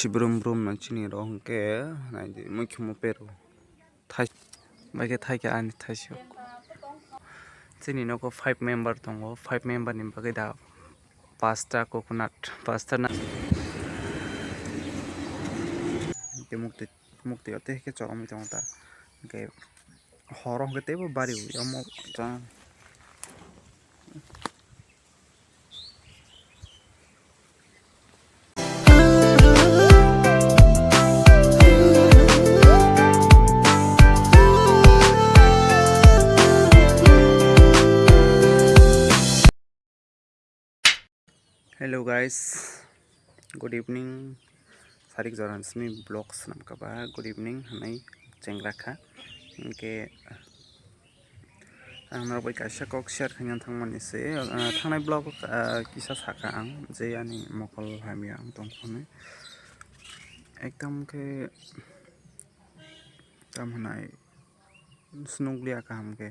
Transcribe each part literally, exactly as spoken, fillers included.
Chibrum brum no chini rok hwnkhe naidi mui khumu pero. Thai, bai khe thai khe ani thaisok. Chini nogo five member tongo, five member ni bagwi da pasta coconut, pasta na. Tei mukti, mukti o tei khe choromwi tongo ta. Hwnkhe horo hwnkhe teibo bari omo. Hello guys, good evening. Sarik joran simi vlog swnam kaba good evening hwnwi chengra kha. Hwnkhe ang norok bai kaisa kok share khaina thangmani se, ah, thangnai vlog, ah, kisa sakha ang je ani mokol hamya ang tongkha hwnwi. Ekdam khe tam hwnai. Swnukliya kaham khe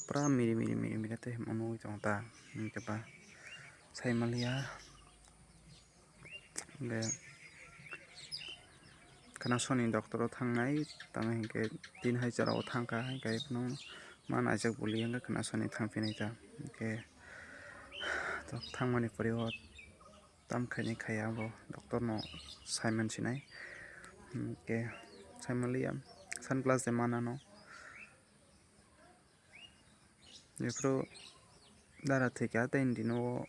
pura miri miri miri miri tei himo nugwi tongo ta, hwnkhe ba saimanliya. Hwnkhe khwnasoni doctor o thangnai, tamo hinkhe tin hai chora o thangkha, hinkhe phano ma naijak boli hinkhe khwnasoni thangphinai ta, hinkhe thangmani pore o. Tam khainai khaiya abo doctor no saiman sinai. Hwnkhe saimanliya sunglass de manano. Jephru dara thwikha tei indino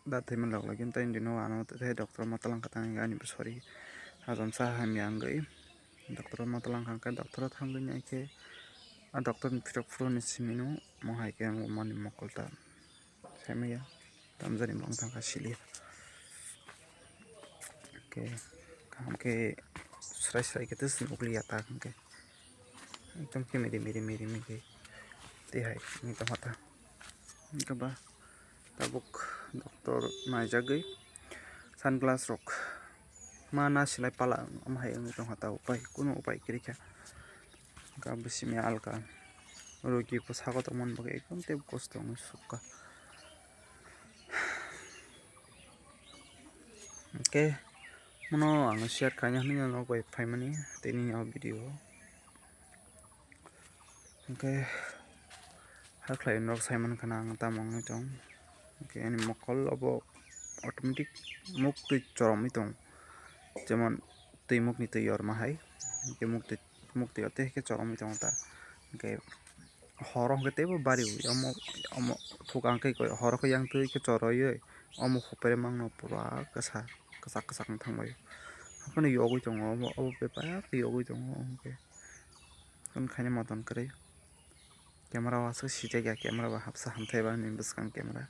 dara thwimani log login tei indino ano tei doctor ma twlang kha tang ani bwsari hajamsa hamya wngwi doctor ma twlang kha hwnkhe doctor o thangwi naikhe a doctor ni phirok phuru ni simino mo hai khe mani mokol ta. Saimaya tamjani bong thangkha sili. Hwnkhe kaham khe srai srai khe tei nukliya ta hwnkhe ekdom khe miri miri miri miri tei hai wngwi tongkha ta. Hwnkhe ba tabuk doctor naijagwi sunglass rok ma na silai pala omo hai wngwi tongkha ta upai kunu upai kwrwikha. Hwnkhe abo simi alka rogi bwskango tongmani bagwi ekdom teibo kosto wngwi sukha. Hwnkhe bono ang share khaina hwnwi norok bai phaimani tini o video o. Hwnkhe hakhlai norok saimankha na ang tamo wngwi tong. Hwnkhe ani mokol obo automatic muk twi choromwi tong, jemon twi mukni twi yorma hai, hwnkhe muk twi mukti o tei khe choromwi tongo ta. Hwnkhe horo hwnkhe teibo bari omo, omo thukang khe horo khe yang twi khe choroi omo hopre mangno pura kwsa kwchak kwchak wng thangbai. Haphano yogwi tongo omo, obo bebak yogwi tongo hwnkhe. Hwn khaina motom kwrwi. Camera o aswk sijak ya, camera bo hapsa hamthai ba ni bwskang camera.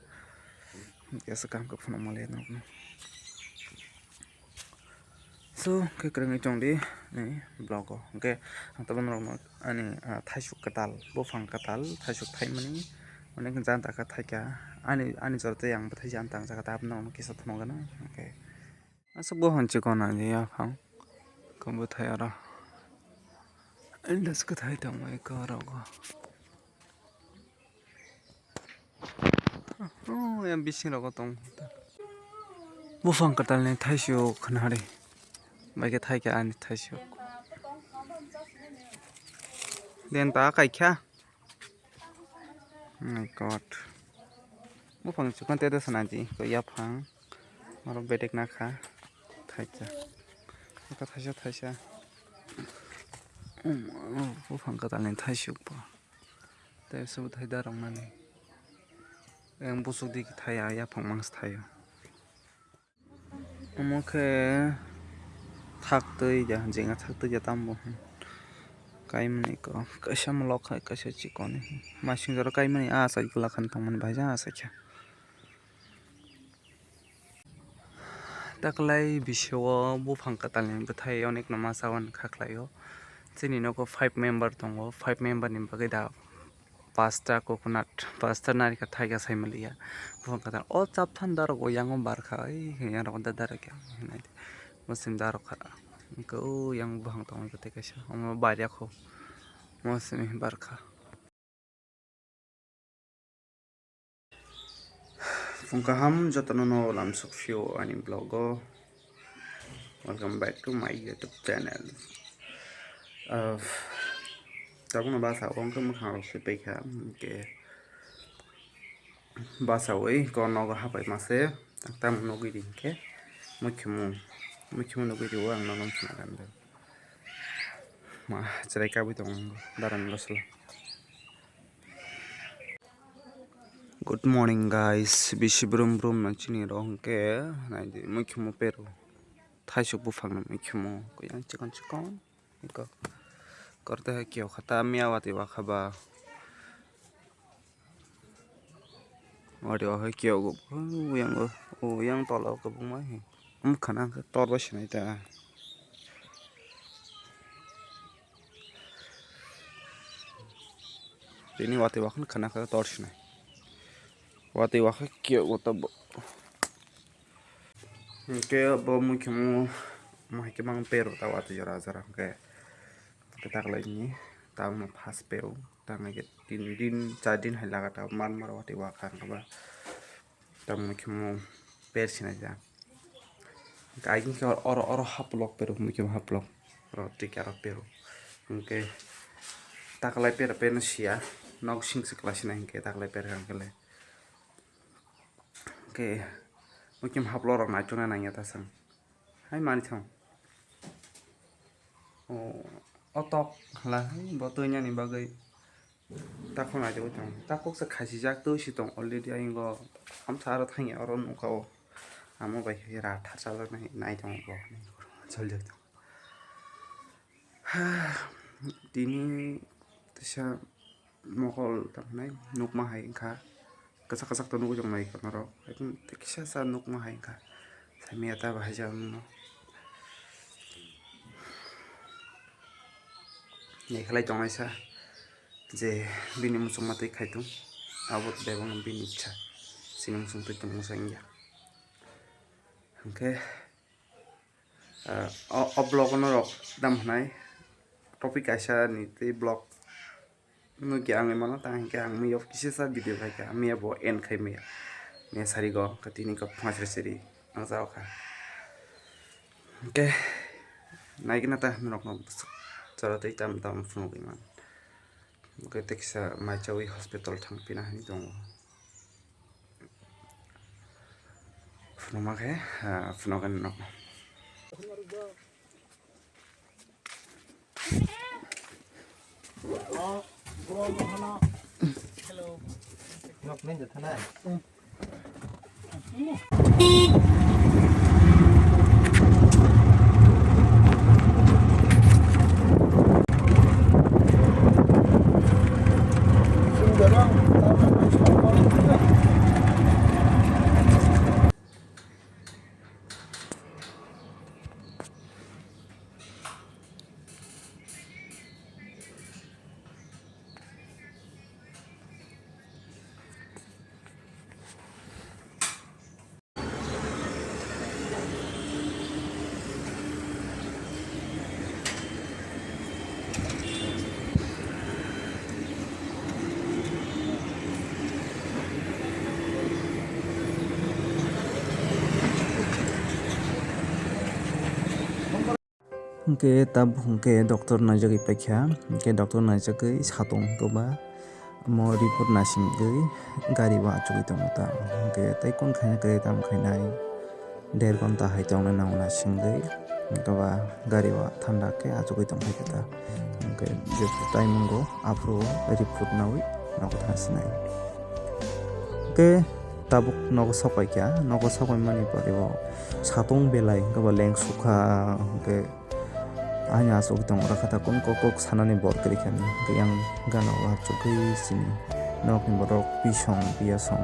Hwnkhe aswk kaham khe phunukma le norokno. So, khe kwrwngwi tongdi ni vlog o. Hwnkhe ang tabuk norokno ani, ah, thaisuk kwtal, buphang kwtal, thaisuk thaimani, onek janta khe thaikha. Ani, ani jora tei ang bwthai janta ang jaga tabuk norokno kisa phunukgwno. Hwnkhe aswk buphang chikon ani yaphang. Khe bwthai oro. Indus kwthai tongmai khe oro go. Oh, yang bising rogo tong. Buphang kwtal ni thaisuk khnari. Bai khe thaikha ani thaisuk. Den ta kaikha. My God. Buphang chukon te desa naji ko yaphang. Oro bedek nakha. Thaisa. Aka thaisa thaisa. Um, buphang kwtal ni thaisuk bo. Tei se bwthai darok nani. Yang busuk di thaya yaphang mangsa thaio. Omo khe thaktwi ya, jengya thaktwi ya tambo. Kaimani ko, kaisa mwlok hai, kaisa chikon. Masing jora kaimani a achai gwlak khan tongmani bahai jang achai kha. Taklai bisio buphang kwtalni bwthai onek no masa wan kha khlaio. Chini nogo five member tongo, five member ni bagwi da pasta coconut, pasta narikha thaika sai manliya. Buphang kwtal o chapthan darok o yango barkha, oi, yang rok da darok ya, hinai de. Musim darok kha. Hwnkhe o yang buphang tongo tei kaisa, omo barya kho. Musim barkha. Phung kaham jotono no lamsok phio ani vlog o. Welcome back to my YouTube channel. Uh, tabukno basa o wngkha mwkhang rok se paikha, hwnkhe basa oi ko nogo hapai mase, tamo nugwi di hwnkhe mukhimo, mukhimo nugwi di o ang nono wngkhana ganda. Ma chwrai kabwi tongo darani bwsalo. Good morning guys, bisi brum brum no chini rok hwnkhe naidi mukhimo pero thaisok buphang no mukhimo yang chikon chikon iko korte hai kio khata miya watwi wakha ba. Watwi wakha kio go yang go o yang tola o kwbangma he wngkhana hwnkhe tor bai sinai ta. Tini watwi wakha khana khe tor sinai. Watwi wakha kio go ta bo. Hwnkhe bo mukhimo mo hai khe mang pero ta watwi jora jora hwnkhe. Hwnkhe taklaini tabukno first pero tangnai khe tin din char din hai laga ta man maro watwi wakha hwnkhe ba. Tamo mukhimo per sinai ja. Hwnkhe agini khe oro, oro haplok pero, mukhimo haplok. Oro twi khe aro pero. Hwnkhe taklai pero, pero siya. Nok sing se kwlai sinai hwnkhe taklai pero hwnkhe le. Hwnkhe mukhimo haplok rok naichuknai nangya ta chwng. Hai mani thang. O, o tok hla hai bo twi nani bagwi. Takhuk naitugwi tongo. Takhuk se khasijak twi si tong already ayingo. Amsa aro thangya oro nukha o. Amo bai khe rat thar chajaknai nai tongo bo. Chaljak tongo. Tini teisa mokol tangmani nukma hai wngkha. Kwchak kwchak to nugwi tongnai kono rok. Kisa sa nukma hai wngkha. Saimaya ta bahai jagwno. Naikhwlai tongnaisa je bini muchungma twi khaitung, abo bebakno bini ichha, chini muchung twi tongmungsa wngya. Hwnkhe, ah, o, o vlog-o norok dam hwnai topic kaisa ni tei vlog nugya ang mano, tang hinkhe ang miya kisa sa video khaikha, miya bo end khai maya, miya sari go kha tini kok phunga sri sri ang sa kha. Hwnkhe naigwna ta norokno bwswk chwra twi tam tam phunugwi man. Hwnkhe tei kisa mai chawi hospital thang pina hinwi tongo. Phunukma khe, ah, phunukgani nokno. Hwnkhe tabuk hwnkhe doctor naijagwi paikha, hwnkhe doctor naijagwi satung hwnkhe ba omo report naisingwi gari o achugwi tongo ta, hwnkhe tei kon khaina kwrwi tamo khainai der ghonta hai tongnai nango naisingwi, hwnkhe ba gari o thanda khe achugwi tongkha ta, hwnkhe jephru time wngo aphuru report naui nogo thansinai. Hwnkhe tabuk nogo sokpaikha, nogo sokpaimani pore bo satung belai hwnkhe ba lengsukha, hwnkhe Ani aswk tong ora kha ta kon kok kok sanani bor kwrwi kha ni hwnkhe yang gana o achugwi sini nok ni borok pisong piyasong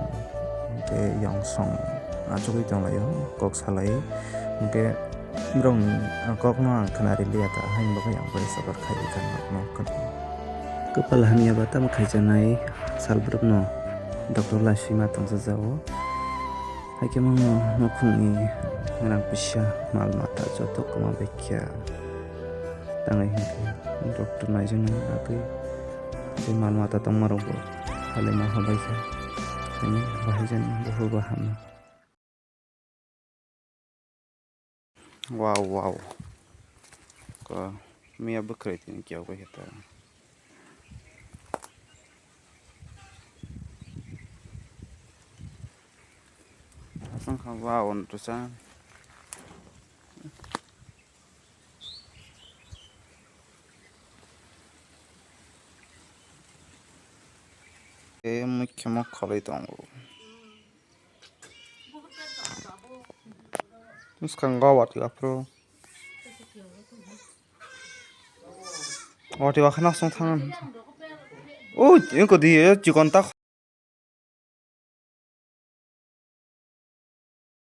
hwnkhe yongsong achugwi tong lai o kok salai hwnkhe borok ni kok no ang khna ri liya ta haini bagwi ang bai sabar khai kha nok no kwtal hamya ba tamo khaijaknai sal borok no doctor lai sima tongsa jago. Haikhe mano nokhungni rang pisa mal mata joto kwma bai kha. Tangai hinkhe doctor naijaknai bagwi tei mal mata tongmarokbo halaima hobaikha. Haino bahai jani buphurbo hamya. Wow, wow. Ko miya bwkhwrai tini kiyok bai khe ta. Aswk kha wow, on tusa. Tei mui khemo kholwi tongo. Bwskango watwi aphuru. Watwi akhana song thang. Ui, engko di, chikon ta.